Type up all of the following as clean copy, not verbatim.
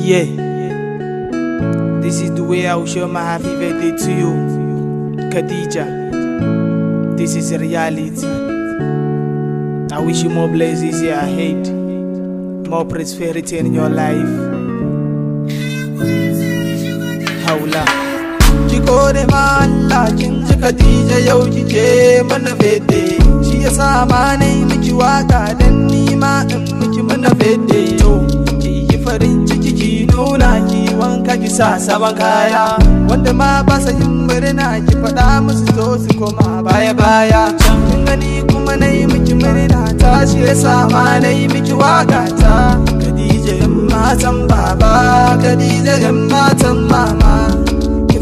Yeah, this is the way I will show my happy birthday to you, Khadija. This is reality. I wish you more blessings here ahead, more prosperity in your life. Haula. Ki gode ma Allah kin ji Khadija yau kike mana birthday. Shi yasa ma nayi miki waka dan ni ma in miki mana birthday. To ki yi farin ciki ki nuna ki wanka ki sa sabon kaya. Wanda ma ba sa yin murna ki faɗa musu to su koma baya baya. Kin gani kuma nayi miki murna ta shi yasa ma nayi miki waka ta. Khadija yan matan baba, Khadija yan matan mama.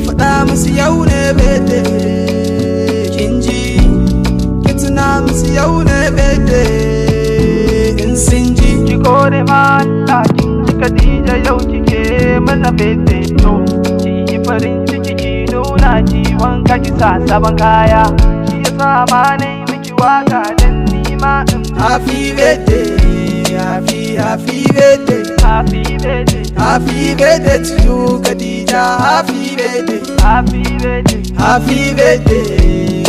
Faɗa musu yau ne birthday, kin ji? Ki tuna musu yau ne birthday in sun ji. Ki gode ma Allah kin ji Khadija yau kike mana birthday. To ki yi farin ciki ki nuna ki wanka ki sa sabon kaya. Shi yasa ma nayi miki waka dan ni ma in happy birthday, happy happy birthday, happy birthday, happy birthday to you Khadija, happy birthday, happy birthday, happy birthday,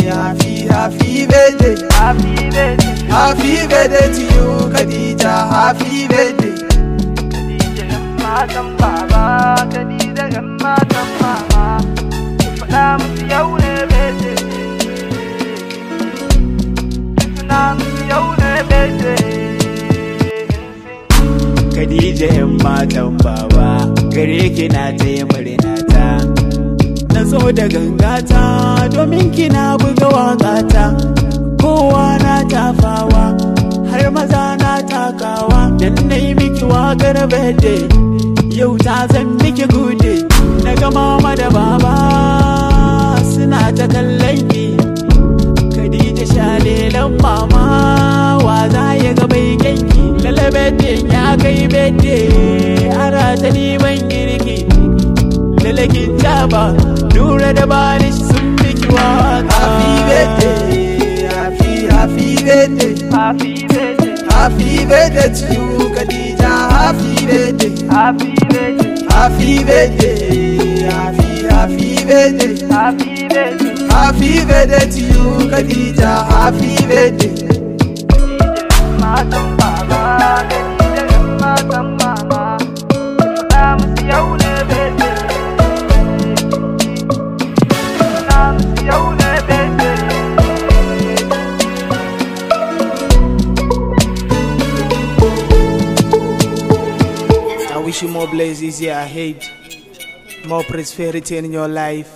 happy happy birthday, happy birthday, happy birthday to you Khadija, happy birthday. Khadija yan matan baba, Khadija yan matan mama, ki faɗa musu yau ne birthday, ki tuna musu yau ne birthday. Khadija yan matan baba, gare ki na taya murna ta. Na zo da gangata domin kina buga waƙata. Kowa na tafawa har maza na takawa. Dan na yi miki waƙar birthday, yau ta zan miki gude. Na ga mama da baba suna ta kallon ki. Khadija shalelan mama, wa za ya ga bai ganki? Lalle birthday ya kai birthday, ana ta neman girki. Lalle kin taba, Nura da Banish sun miki waka. Happy birthday, happy happy birthday, happy birthday, happy birthday to you Khadija, happy birthday, happy birthday, happy birthday, happy happy birthday, happy birthday, happy birthday to you Khadija, happy birthday. Matan baba, Khadija yan matan mama, ki faɗa musu yau ne birthday, ki tuna musu yau ne birthday. I wish you more blessings here ahead, more prosperity in your life.